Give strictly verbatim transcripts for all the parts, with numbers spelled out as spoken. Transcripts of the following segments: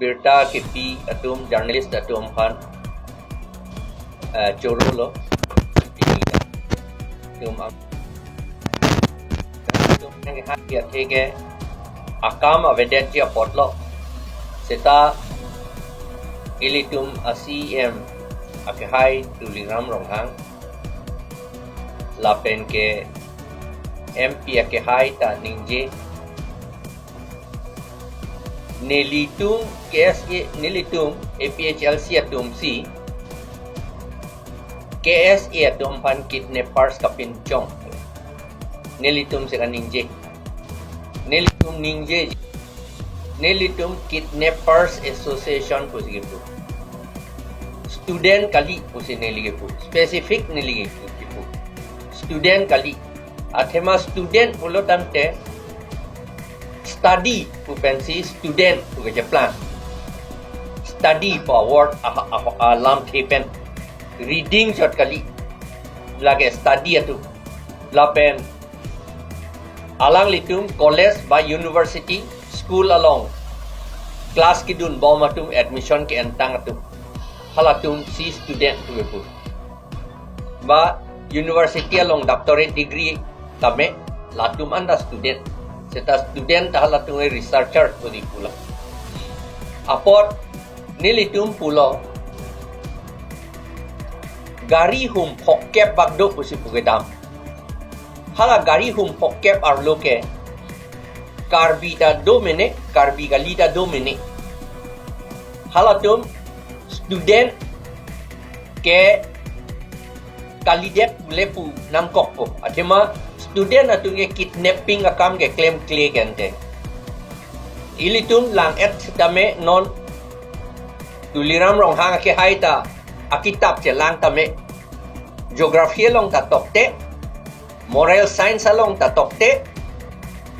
birta kepi atum, journalist atum aphan, eh, choro lo. Atum ang-, atum yang ha ya theke akam avedetji apotlo. Seta ilitum a-C E M akehai Tuliram Ronghang lapen ke M P akehai ta ningje, nelitum K S A, nelitum A P H L C atum si K S A atum aphan kidnappers kapinchong. Nelitum si kaningje. Nelitum ningje. Nelitum Kidnappers Association pusi kipu. Student kali pusi neli kipu. Specific neli kipu. Student kali. Athema student pulo tangte study pu pensi student pu kacheplang. Study pu a-word a, a, alamthe pen. Reading chot kali. Lake study atum. Lapen alanglitum college ba university, school along class kedun bom atum, admission ke-entang atum, halatum si student pu kipu. Ba university along doctorate degree tame, latum anta student. Seta student ta halatum researcher pu di pulo. Apot nelitum pulo, gari hum phokep bak do pusi pu kedam. Hala gari hum phokep arlo ke Karbi ta do mene, Karbi kali ta do mene. Halatum student ke kalidet pule pu nangkokpo. Athema student atum ke kidnapping akam ke klemkle gente. Ilitum lang-et sitame non Tuliram Ronghang akehai ta akitap chelang tame, geography along ta tokte, moral science along ta tokte,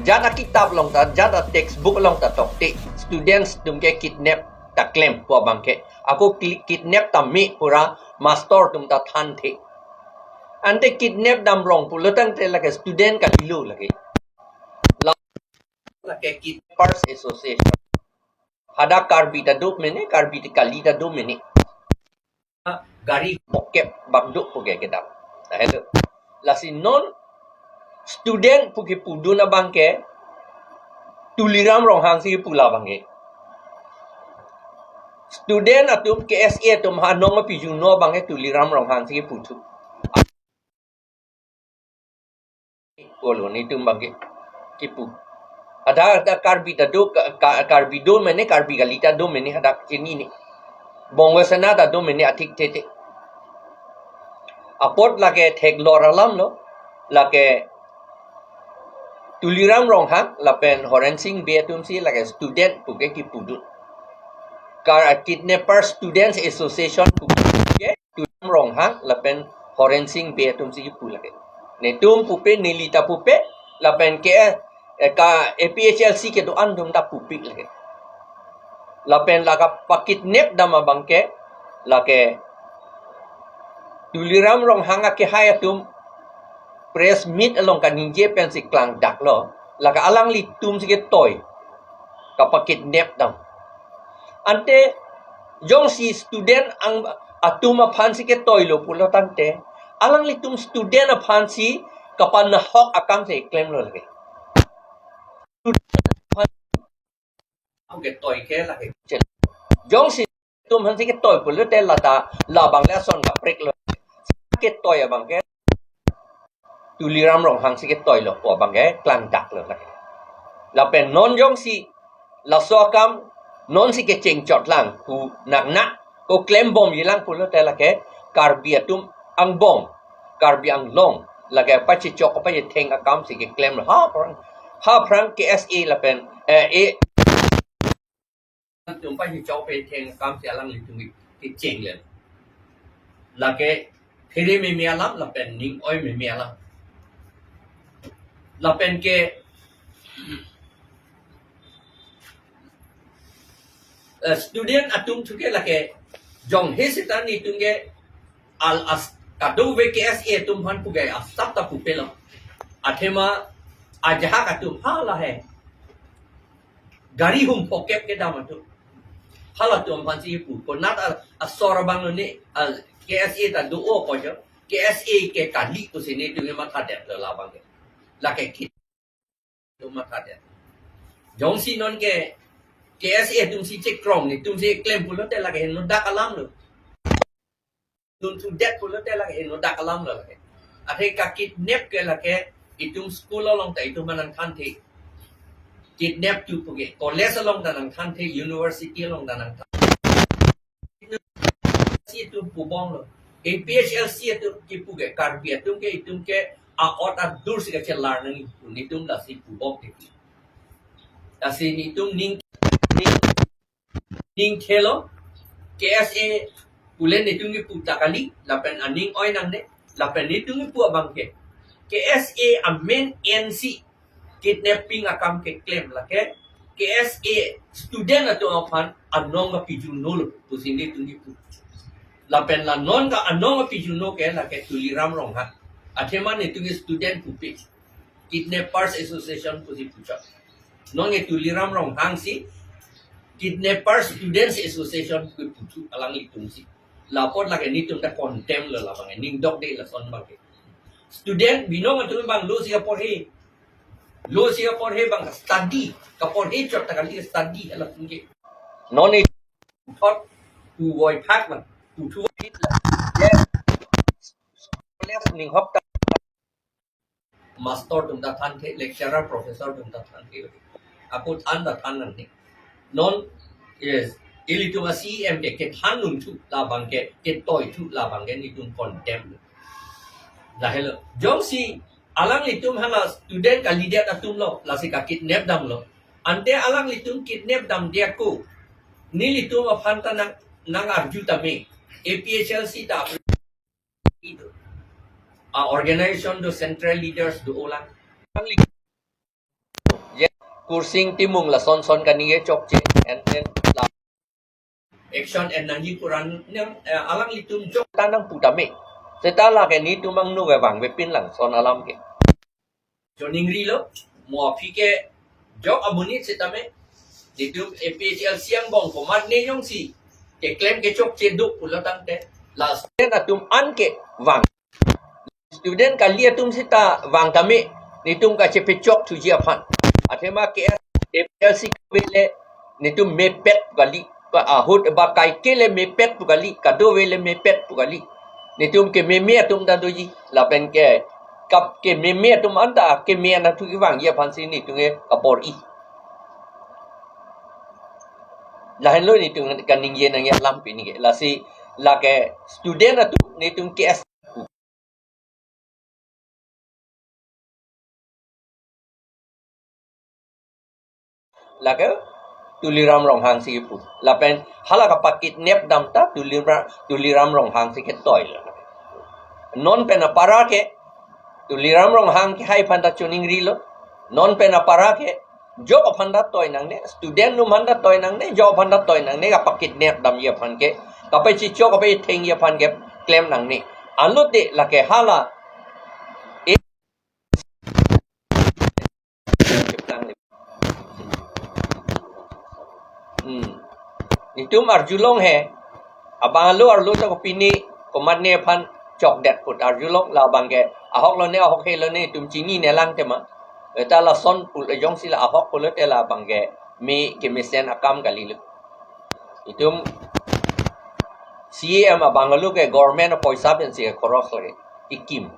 jat akitap along ta, jat a-textbook along ta tokte, students atum ke kidnap ta klem pu abang ke. Ako ki-, kidnap tame pura master atum ta thanthe. Ante kidnap damrong pulo tangte lake student kalilo lake. La-, lake Kidnappers Association. Hadak Karbi ta do mene, Karbi ta kali ta do mene. Gari phokep bak do pu ke kedam. Lahelo. Lasi non student pu kipudun abang ke Tuliram Ronghang si kipu labang ke. Student atum K S A atum ha nong api juno abang ke Tuliram Ronghang si kiputhu. Kolo netum abang ke kipu. Ada, ada Karbi ta do, ka, ka, Karbi do mene, Karbi kali ta do mene, ada chinine. Bongo Sena ta do mene athik tete. Apot lake theklor alam lo, lake Tuliram Ronghang lapen Horen Sing Bey atum si lake student pu ke kipudun. Kar-, Kidnapper Students Association pu ke Tuliram Ronghang lapen Horen Sing Bey atum si kipu lake. Netum pupe, neli ta pupe, lapen ke, eh, ka A P H L C kedo-an atum ta pupe lake. Lapen lake pakidnap dam abang ke, lake Tuliram Ronghang akehai atum press meet along kaningje pensi klangdaklo, lake alanglitum si ketoi kapakidnap dam. Ante jongsi student ang atum aphan si ketoi lo pulo tangte, alanglitum student aphan si kapanahok akam si klemlo lake. Student aphan ang ketoi ke lake. Jongsi atum aphan si ketoi pulote lata labang le ason kaprek lo. Ketoi abang ke Tuliram Ronghang si ketoi lo pu abang ke klangdaklo lake. Lapen non jongsi laso akam non si kecheng chot lang pu nangnak ko klembomji lang pulote lake Karbi atum angbong, Karbi Anglong lake pachechok pachetheng akam si keklemlo. Ha aphrang, ha aphrang K S A lapen, eh, eh, atum pachechok pachetheng akam si alanglitum kecheng le. Lake phere meme alam lapen ning oi meme alam. Lapen ke, eh, student atum thu ke lake jong he seta netum ke al as kadokave K S A atum aphan pu ke asap ta pupelo. Athema ajahak atum ha lahei. Gari hum phokep kedam atum. Halatum aphansi pu. Konat a, asor abang lo ne, a, K S A ta do-o pu jo. K S A ke kali pusi netum ke matha det lo labang ke. Lake kit atum matha det. Jongsi non ke K S A atumsi chekrong netumsi klem pulote lake henodak alam lo. Nun thu det pulote lake henodak alam lo lake. Athe ka kidnap ke lake itum school along ta itum nangthanthe. Kidnap tu pu ke college along ta nangthanthe, university along ta nangthanthe. Si itum pubom lo. A P H L C atum kipu ke Karbi atum ke itum ke a-ot adur si kachelar nangji pu netum lasi pubom tiki. Lasi netum ning, ning, ning khelo, K S A pule netum kipu ta kali, lapen aning oi nangne, lapen netum kipu abang ke. K S A amen N C kidnapping akam keklem lake, K S A student atum aphan anong kapijunolo pusi netum kipu. Lapen la non ka anong kapijunolo ke lake Tuliram Ronghang. Athema netum student pupe. Kidnappers Association pusi puchot. Non ke Tuliram Ronghang si Kidnapper Students Association pu puthu alanglitum si. Lapot lake netum ta condemn lo labang, ning dok de lason abang ke. Student binong atum abang lo si kaporhe. Lo si kaporhe abang study. Kaporhe chot ta kali study halatum ke. Non e thot tu voi phak man. Tu thu voi la. Yes. Ning hok ta. Master atum ta thanthe, lecturer, professor atum ta thanthe. Ako than ta than nangne. Non, yes, ilitum a C E M ke, kethan nung thu labang ke, ketoi thu labang ke, netum condemn. Lahelo. Jongsi alanglitum hala student kalidet atum lo, lasi ka kidnap damlo. Ante alanglitum kidnap damde ako. Nelitum aphan ta nang, nang arju tame. A P H L C ta a organization do central leaders do-o lang. Ya, Kursing Timung lason son kaningje chokche, and then la action en nangji kuran nang, eh, alanglitum jok ta nangpu tame. Seta lake netum angno ke vangvepin lang son alam ke. Choningrilo, mo aphi ke jok amonit setame, netum A P H L C angbong komatne jongsi keklem kechokche do pulo tangte, la student atum an ke vang. Student kali atum seta vang tame, netum kachepechok thuji aphan. Athema ke A P H L C kave le netum mepet kali, ka ahut ba kaike le mepet pu kali, kadokave le mepet pu kali. Netum kememe atum ta doji, lapen ke kap kememe atum anta keme anta thu kevangji aphansi netum ke kabor-i. Lahenlo netum kaningje nangji alam pini ke. Lasi lake student atum netum K S Lake Tuliram Ronghang si kipu. Lapen hala kapakidnap dam ta Tuliram, Tuliram Ronghang si ketoi lo. Non pen apara ke Tuliram Ronghang ke hai aphan ta choningrilo. Non pen apara ke jok aphan ta toi nangne, student atum aphan ta toi nangne, jok aphan ta toi nangne, kapakidnap damji aphan ke, kapachechok, kapachethengji aphan ke klem nangne. Anlote lake hala Hmm. Netum arjulong he. Abang alo arlo ta kopine komatne aphan chokdet put arjulong, labang ke ahok lone ahok he lone netum chinine lang tema. Eta lason pul jongsi la ahok pulote labang ke me kemesen akam kalilo. Netum C E M abang alo ke government apoisa pensi ke khoros lake. Kikim.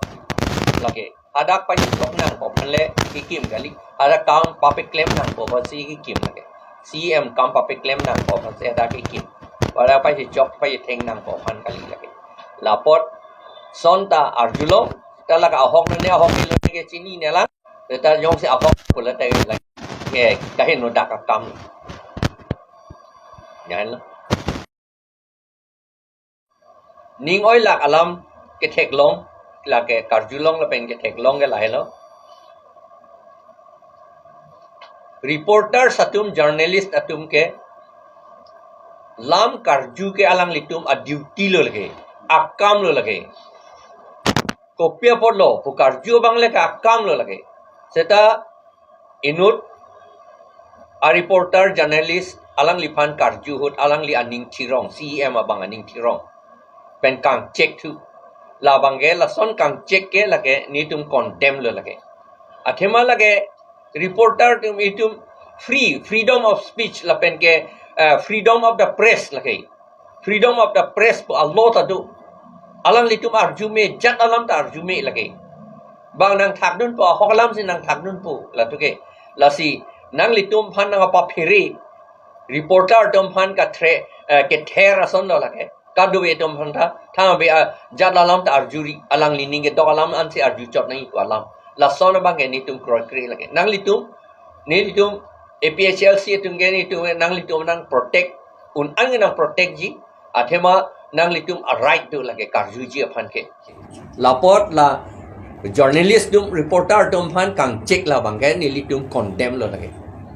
Lake. Hadak pachechok nangpo aphan le kikim kali. Hadak kam papeklem nangpo aphansi kikim lake. C E M kam papeklem nangpo aphansi hadak kikim. Hadak pachechok pachetheng nangpo aphan kali lake. Lapot son ta arjulong, ta lake ahok ne ahok ne ke chinine lang. Ta jongsi ahok pulote lake kaheno dak akam. Yan lo. Ning oilak alam ketheklong, lake karjulong lapen ketheklong ke lahelo. Reporters atum, journalist atum ke lam karju ke alanglitum a-duty lo lake, akam lo lake. Kopi apotlo pu karju abang le ke akam lo lake. Seta inut a-reporter, journalist alangliphan karju ahut alangli aning thirong, C E M abang aning thirong pen kangchek thu. Labang ke lason kangchek ke lake netum condemn lo lake. Athema lake reporter atum itum free, freedom of speech lapen ke, eh, freedom of the press lake. Freedom of the press pu a-law ta do. Alanglitum arju me, jat alam ta arju me lake. Bang nangthakdunpo, ahok alam si nangthakdunpo, latum ke. Lasi nanglitum aphan nangpaphere, reporter atum aphan kathe, eh, kether ason lo lake. Kadokave atum aphan ta, tha be a jat alam ta arjuri, alangli ning kedok alam ansi arju chot nangji pu alam. Lason abang ke netum kroikre lake. Nanglitum, nelitum A P H L C atum ke netum, nanglitum nang protect, un-an nang protect ji, athema nanglitum a-right do lake karjuji aphan ke. Lapot la journalist atum, reporter atum aphan kangchek labang ke nelitum condemn lo lake.